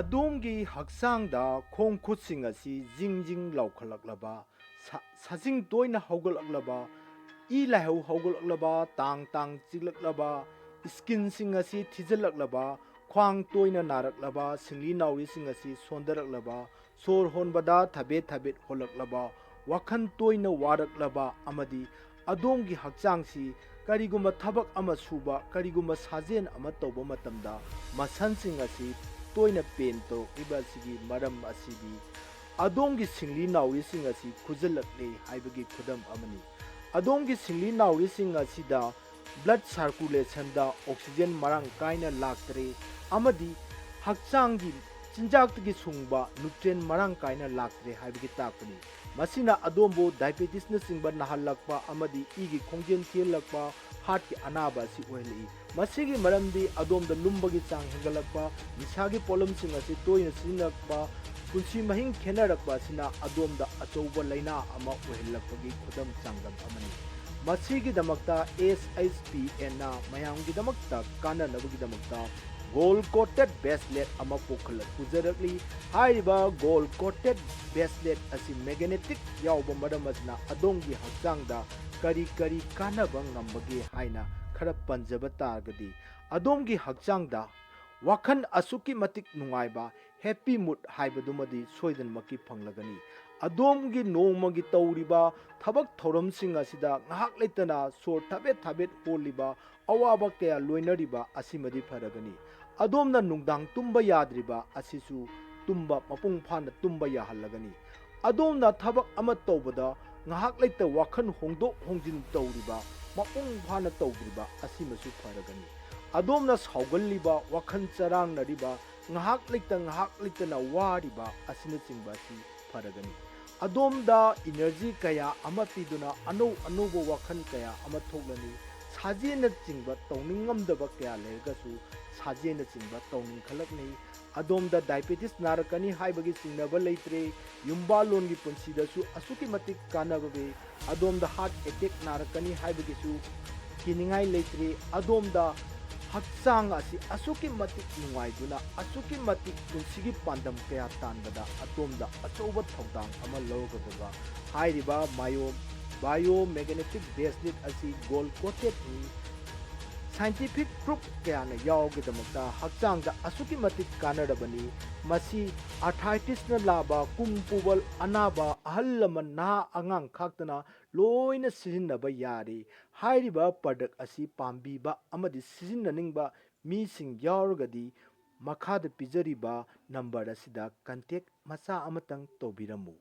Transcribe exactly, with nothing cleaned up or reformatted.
ꯑꯗꯣꯝꯒꯤ ꯍꯛꯆꯥꯡꯗ ꯈꯣꯡ ꯈꯨꯠꯁꯤꯡ ꯑꯁꯤ ꯖꯤꯡ ꯖꯤꯡ ꯂꯥꯎꯈꯠꯂꯛꯂꯕ, ꯁꯥ-, ꯁꯥꯖꯤꯡ ꯇꯣꯏꯅ ꯍꯧꯒꯠꯂꯛꯂꯕ, ꯏ ꯂꯥꯏꯍꯧ ꯍꯧꯒꯠꯂꯛꯂꯕ, ꯇꯥꯡ ꯇꯥꯡ ꯆꯤꯛꯂꯛꯂꯕ, ꯁ꯭ꯀꯤꯟꯁꯤꯡ ꯑꯁꯤ ꯊꯤꯖꯤꯜꯂꯛꯂꯕ, ꯈ꯭ꯋꯥꯡ ꯇꯣꯏꯅ ꯅꯥꯔꯛꯂꯕ, ꯁꯤꯡꯂꯤ ꯅꯥꯎꯔꯤꯁꯤꯡ ꯑꯁꯤ ꯁꯣꯟꯊꯔꯛꯂꯕ, ꯁꯣꯔ ꯍꯣꯟꯕꯗ ꯊꯕꯦꯠ ꯊꯕꯦꯠ ꯍꯣꯜꯂꯛꯂꯕ, ꯋꯥꯈꯜ ꯇꯣꯏꯅ ꯋꯥꯔꯛꯂꯕ ꯑꯃꯗꯤ ꯑꯗꯣꯝꯒꯤ ꯍꯛꯆꯥꯡꯁꯤ ꯀꯔꯤꯒꯨꯝꯕ ꯊꯕꯛ ꯑꯃ ꯁꯨꯕ, ꯀꯔꯤꯒꯨꯝꯕ ꯁꯥꯖꯦꯜ ꯑꯃ ꯇꯧꯕ ꯃꯇꯝꯗ ꯃꯁꯜꯁꯤꯡ ꯑꯁꯤ ꯇꯣꯏꯅ ꯄꯦꯟ ꯇꯧꯔꯛꯂꯤꯕ ꯑꯁꯤꯒꯤ ꯃꯔꯝ ꯑꯁꯤꯗꯤ ꯑꯗꯣꯝꯒꯤ ꯁꯤꯡꯂꯤ ꯅꯥꯎꯔꯤꯁꯤꯡ ꯑꯁꯤ ꯈꯨꯖꯤꯜꯂꯛꯂꯦ ꯍꯥꯏꯕꯒꯤ ꯈꯨꯗꯝ ꯑꯃꯅꯤ꯫ ꯑꯗꯣꯝꯒꯤ ꯁꯤꯡꯂꯤ ꯅꯥꯎꯔꯤꯁꯤꯡ ꯑꯁꯤꯗ blood circulationꯗ oxygen ꯃꯔꯥꯡ ꯀꯥꯏꯅ ꯂꯥꯛꯇ꯭ꯔꯦ ꯑꯃꯗꯤ ꯍꯛꯆꯥꯡꯒꯤ ꯆꯤꯟꯖꯥꯛꯇꯒꯤ ꯁꯨꯡꯕ nutrient ꯃꯔꯥꯡ ꯀꯥꯏꯅ ꯂꯥꯛꯇ꯭ꯔꯦ ꯍꯥꯏꯕꯒꯤ ꯇꯥꯛꯄꯅꯤ꯫ ꯃꯁꯤꯅ ꯑꯗꯣꯝꯕꯨ diabetesꯅꯆꯤꯡꯕ ꯅꯥꯍꯜꯂꯛꯄ ꯑꯃꯗꯤ ꯏꯒꯤ ꯈꯣꯡꯖꯦꯜ ꯊꯤꯍꯜꯂꯛꯄ, heartꯀꯤ ꯑꯅꯥꯕ ꯑꯁꯤ ꯑꯣꯏꯍꯜꯂꯛꯏ꯫ ꯃꯁꯤꯒꯤ ꯃꯔꯝꯗꯤ ꯑꯗꯣꯝꯗ ꯂꯨꯝꯕꯒꯤ ꯆꯥꯡ ꯍꯦꯟꯒꯠꯂꯛꯄ, ꯅꯤꯁꯥꯒꯤ ꯄꯣꯠꯂꯝꯁꯤꯡ ꯑꯁꯤ ꯇꯣꯏꯅ ꯁꯤꯖꯤꯟꯅꯔꯛꯄ, ꯄꯨꯟꯁꯤ ꯃꯍꯤꯡ ꯈꯦꯠꯅꯔꯛꯄ ꯑꯁꯤꯅ ꯑꯗꯣꯝꯗ ꯑꯆꯧꯕ ꯂꯥꯏꯅꯥ ꯑꯃ ꯑꯣꯏꯍꯜꯂꯛꯄꯒꯤ ꯈꯨꯗꯝ ꯆꯥꯡꯗꯝ ꯑꯃꯅꯤ꯫ ꯃꯁꯤꯒꯤꯗꯃꯛꯇ SHPNꯅ ꯃꯌꯥꯝꯒꯤꯗꯃꯛꯇ ꯀꯥꯟꯅꯅꯕꯒꯤꯗꯃꯛꯇ gold coated bracelet ꯑꯃ ꯄꯨꯈꯠꯂ-, ꯄꯨꯖꯔꯛꯂꯤ꯫ ꯍꯥꯏꯔꯤꯕ gold coated bracelet ꯑꯁꯤ magnetic ꯌꯥꯎꯕ ꯃꯔꯝ ꯑꯁꯤꯅ ꯑꯗꯣꯝꯒꯤ ꯍꯛꯆꯥꯡꯗ ꯀꯔꯤ ꯀꯔꯤ ꯀꯥꯟꯅꯕ ꯉꯝꯕꯒꯦ ꯍꯥꯏꯅ ꯈꯔ ꯄꯟꯖꯕ ꯇꯥꯔꯒꯗꯤ, ꯑꯗꯣꯝꯒꯤ ꯍꯛꯆꯥꯡꯗ ꯋꯥꯈꯜ ꯑꯁꯨꯛꯀꯤ ꯃꯇꯤꯛ ꯅꯨꯡꯉꯥꯏꯕ, happy mood ꯍꯥꯏꯕꯗꯨꯃꯗꯤ ꯁꯣꯏꯗꯅꯃꯛꯀꯤ ꯐꯪꯂꯒꯅꯤ꯫ ꯑꯗꯣꯝꯒꯤ ꯅꯣꯡꯃꯒꯤ ꯇꯧꯔꯤꯕ ꯊꯕꯛ ꯊꯧꯔꯝꯁꯤꯡ ꯑꯁꯤꯗ ꯉꯥꯏꯍꯥꯛ ꯂꯩꯇꯅ ꯁꯣꯔ ꯊꯕꯦꯠ ꯊꯕꯦꯠ ꯍꯣꯜꯂꯤꯕ, ꯑꯋꯥꯕ ꯀꯌꯥ ꯂꯣꯏꯅꯔꯤꯕ ꯑꯁꯤꯃꯗꯤ ꯐꯔꯒꯅꯤ꯫ ꯑꯗꯣꯝꯅ ꯅꯨꯡꯗꯥꯡ ꯇꯨꯝꯕ ꯌꯥꯗ꯭ꯔꯤꯕ ꯑꯁꯤꯁꯨ ꯇꯨꯝꯕ ꯃꯄꯨꯡ ꯐꯥꯅ ꯇꯨꯝꯕ ꯌꯥꯍꯜꯂꯒꯅꯤ꯫ ꯑꯗꯣꯝꯅ ꯊꯕꯛ ꯑꯃ ꯇꯧꯕꯗ ꯉꯥꯏꯍꯥꯛ ꯂꯩꯇ ꯋꯥꯈꯜ ꯍꯣꯡꯗꯣꯛ ꯍꯣꯡꯖꯤꯟ ꯇꯧꯔꯤꯕ, ꯃꯄꯨꯡ ꯐꯥꯅ ꯇꯧꯗ꯭ꯔꯤꯕ ꯑꯁꯤꯃꯁꯨ ꯐꯔꯒꯅꯤ꯫ ꯑꯗꯣꯝꯅ ꯁꯥꯎꯒꯜꯂꯤꯕ, ꯋꯥꯈꯜ ꯆꯔꯥꯡꯅꯔꯤꯕ, ꯉꯥꯏꯍꯥꯛ ꯂꯩꯇ ꯉꯥꯏꯍꯥꯛ ꯂꯩꯇꯅ ꯋꯥꯔꯤꯕ ꯑꯁꯤꯅꯆꯤꯡꯕ ꯑꯁꯤ ꯐꯔꯒꯅꯤ꯫ ꯑꯗꯣꯝꯗ energy ꯀꯌꯥ ꯑꯃ ꯄꯤꯗꯨꯅ ꯑꯅꯧ ꯑꯅꯧꯕ ꯋꯥꯈꯜ ꯀꯌꯥ ꯑꯃ ꯊꯣꯛꯂꯅꯤ꯫ ꯁꯥꯖꯦꯜꯅꯆꯤꯡꯕ ꯇꯧꯅꯤꯡꯉꯝꯗꯕ ꯀꯌꯥ ꯂꯩꯔꯒꯁꯨ ꯁꯥꯖꯦꯜꯅꯆꯤꯡꯕ ꯇꯧꯅꯤꯡꯈꯠꯂꯛꯅꯤ꯫ ꯑꯗꯣꯝꯗ diabetes ꯅꯥꯔꯛꯀꯅꯤ ꯍꯥꯏꯕꯒꯤ ꯆꯤꯡꯅꯕ ꯂꯩꯇ꯭ꯔꯦ꯫ ꯌꯨꯝꯕꯥꯜꯂꯣꯟꯒꯤ ꯄꯨꯟꯁꯤꯗꯁꯨ ꯑꯁꯨꯛꯀꯤ ꯃꯇꯤꯛ ꯀꯥꯟꯅꯕ ꯄꯤ꯫ ꯑꯗꯣꯝꯗ heart attack ꯅꯥꯔꯛꯀꯅꯤ ꯍꯥꯏꯕꯒꯤꯁꯨ ꯀꯤꯅꯤꯡꯉꯥꯏ ꯂꯩꯇ꯭ꯔꯦ꯫ ꯑꯗꯣꯝꯗ ꯍꯛꯆꯥꯡ ꯑꯁꯤ ꯑꯁꯨꯛꯀꯤ ꯃꯇꯤꯛ ꯅꯨꯡꯉꯥꯏꯗꯨꯅ, ꯑꯁꯨꯛꯀꯤ ꯃꯇꯤꯛ ꯄꯨꯟꯁꯤꯒꯤ ꯄꯥꯟꯗꯝ ꯀꯌꯥ ꯇꯥꯟꯕꯗ ꯑꯗꯣꯝꯗ ꯑꯆꯧꯕ ꯊꯧꯗꯥꯡ ꯑꯃ ꯂꯧꯒꯗꯕ ꯍꯥꯏꯔꯤꯕ ꯃꯥꯏꯑꯣ ꯕꯥꯏꯑꯣ ꯃꯦꯒꯅꯦꯇꯤꯛ ꯕ꯭ꯔꯦꯁꯂꯦꯠ ꯑꯁꯤ ꯒꯣꯜ ꯀꯣꯇꯦꯠꯅꯤ꯫ ꯁꯥꯏꯟꯇꯤꯐꯤꯛ ꯄ꯭ꯔꯨꯐ ꯀꯌꯥꯅ ꯌꯥꯎꯔꯒꯤꯗꯃꯛꯇ ꯍꯛꯆꯥꯡꯗ ꯑꯁꯨꯛꯀꯤ ꯃꯇꯤꯛ ꯀꯥꯟꯅꯔꯕꯅꯤ꯫ ꯃꯁꯤ ꯑꯥꯔꯊ꯭ꯔꯥꯏꯇꯤꯁꯅ ꯂꯥꯕ, ꯀꯨꯝ ꯄꯨꯕ ꯑꯅꯥꯕ, ꯑꯍꯜ ꯂꯃꯟ, ꯅꯍꯥ ꯑꯉꯥꯡ ꯈꯥꯛꯇꯅ ꯂꯣꯏꯅ ꯁꯤꯖꯤꯟꯅꯕ ꯌꯥꯔꯤ꯫ ꯍꯥꯏꯔꯤꯕ ꯄ꯭ꯔꯗꯛ ꯑꯁꯤ ꯄꯥꯝꯕꯤꯕ ꯑꯃꯗꯤ ꯁꯤꯖꯤꯟꯅꯅꯤꯡꯕ ꯃꯤꯁꯤꯡ ꯌꯥꯎꯔꯒꯗꯤ ꯃꯈꯥꯗ ꯄꯤꯖꯔꯤꯕ ꯅꯝꯕꯔ ꯑꯁꯤꯗ ꯀꯟꯇꯦꯛ ꯃꯆꯥ ꯑꯃꯇꯪ ꯇꯧꯕꯤꯔꯝꯃꯨ꯫